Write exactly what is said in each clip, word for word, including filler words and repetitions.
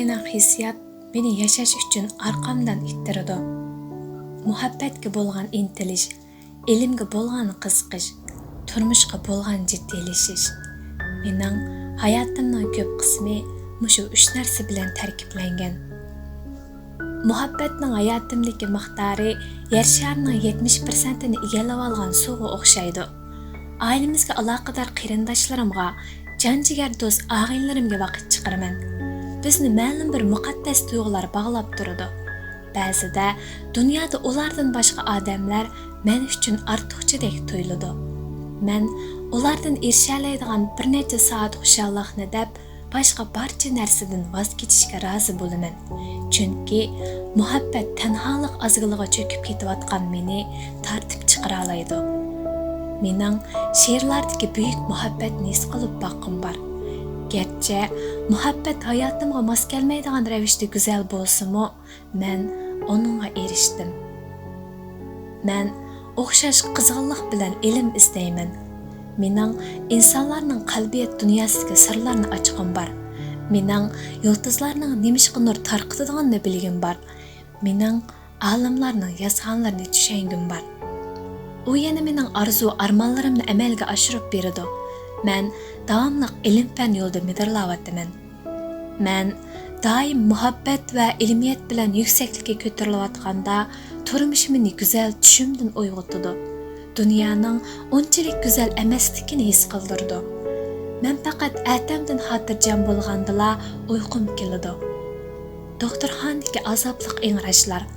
مېنىڭ ھېسسىيات مېنى ياشاش ئۈچۈن ئارقامدىن ئىتتىرىدۇ. مۇھەببەتكە بولغان ئىنتىلىش، ئىلىمگە بولغان قىزىقىش، تۇرمۇشقا بولغان جىددىيلىشىش. مېنىڭ ھاياتىمنىڭ كۆپ قىسمى مۇشۇ ئۈچ نەرسە بىلەن تەركىبلەنگەن. مۇھەببەتنىڭ ھاياتىمدىكى مىقدارى يەر شارىنىڭ يەتمىش پىرسەنتىنى ئىگىلەۋالغان سۇغا ئوخشايدۇ. ئائىلىمىزگە ئالاقىدار قېرىنداشلىرىمغا، جان جىگەر دوست ئاغىنىلىرىمگە ۋاقىت چىقىرىمەن. بىزنى مەلۇم بىر مۇقەددەس تۇيغۇلار باغلاپ تۇرىدۇ. بەزىدە دۇنيادا ئۇلاردىن باشقا ئادەملەر مەن ئۈچۈن ئارتۇقچىدەك تۇيۇلىدۇ. مەن ئۇلاردىن ئېرىشەلەيدىغان بىر نەچچە سائەت خۇشاللىقنى دەپ، باشقا بارچە نەرسىدىن ۋاز كېچىشكە رازى بولىمەن. چۈنكى مۇھەببەت تەنھالىق ئازگىلىغا چۆكۈپ كېتىۋاتقان مېنى تارتىپ چىقىرالايدۇ. مېنىڭ شېئىرلاردىكى بۈيۈك مۇھەببەتنى ھېس قىلىپ باققۇم بار. گەرچە مۇھەببەت ھاياتىمغا ماس كەلمەيدىغان رەۋىشتە گۈزەل بولسىمۇ، مەن ئۇنىڭغا ئېرىشتىم. مەن ئوخشاش قىزغىنلىق بىلەن ئىلىم ئىزدەيمەن. مېنىڭ ئىنسانلارنىڭ قەلبىيەت دۇنياسىدىكى سىرلارنى ئاچقۇم بار. مېنىڭ يۇلتۇزلارنىڭ نېمىشقا نۇر تارقىتىدىغىنىنى بىلگۈم بار. مېنىڭ ئالىملارنىڭ يازغانلىرىنى چۈشەنگۈم بار. ئۇ يەنە مېنىڭ ئارزۇ-ئارمانلىرىمنى ئەمەلگە ئاشۇرۇپ بېرىدۇ. مەن داۋاملىق ئىلىم-پەن يولىدا مىدىرلاۋاتىمەن. مەن دائىم مۇھەببەت ۋە ئىلمىيەت بىلەن يۈكسەكلىككە كۆتۈرۈلۈۋاتقاندا، تۇرمۇش مېنى گۈزەل چۈشۈمدىن ئويغىتىدۇ. دۇنيانىڭ ئۇنچىلىك گۈزەل ئەمەسلىكىنى ھېس قىلدۇرىدۇ. مەن پەقەت ئەتەمدىن خاتىرجەم بولغاندىلا ئۇيقۇم كېلىدۇ. دوختۇرخانىدىكى ئازابلىق ئىڭراشلار،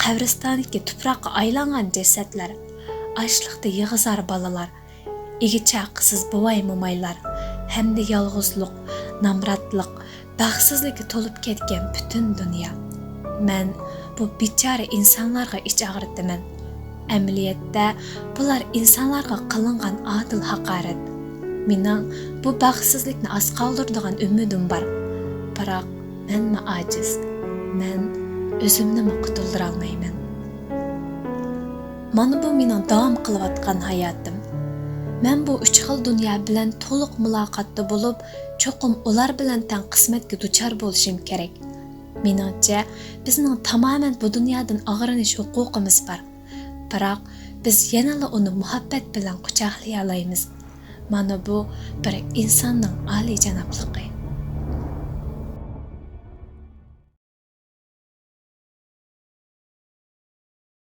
قەبرىستاندىكى تۇپراققا ئايلانغان جەسەتلەر، ئاچلىقتا يىغا-زار بالىلار، ئىگە-چاقىسىز بوۋاي-مومايلار ھەمدە يالغۇزلۇق، نامراتلىق، بەختسىزلىككە تولۇپ كەتكەن پۈتۈن دۇنيا. مەن بۇ بىچارە ئىنسانلارغا ئىچ ئاغرىتىمەن. ئەمەلىيەتتە، بۇلار ئىنسانلارغا قىلىنغان ئادىل ھاقارەت. مېنىڭ بۇ بەختسىزلىكنى ئاز قالدۇرىدىغان ئۈمىدىم بار. بىراق مەنمۇ ئاجىز. مەن ئۆزۈمنىمۇ قۇتۇلدۇرالمايمەن. مانا بۇ مېنىڭ داۋام قىلىۋاتقان ھاياتىم. مەن بۇ ئۈچ خىل دۇنيا بىلەن تولۇق مۇلاقاتتا بولۇپ، چوقۇم ئۇلار بىلەن تەڭ قىسمەتكە دۇچار بولۇشۇم كېرەك. مېنىڭچە، بىزنىڭ تامامەن بۇ دۇنيادىن ئاغرىنىش ھوقۇقىمىز بار. بىراق بىز يەنىلا ئۇنى مۇھەببەت بىلەن قۇچاقلىيالايمىز. مانا بۇ بىر ئىنساننىڭ ئالىيجانابلىقى.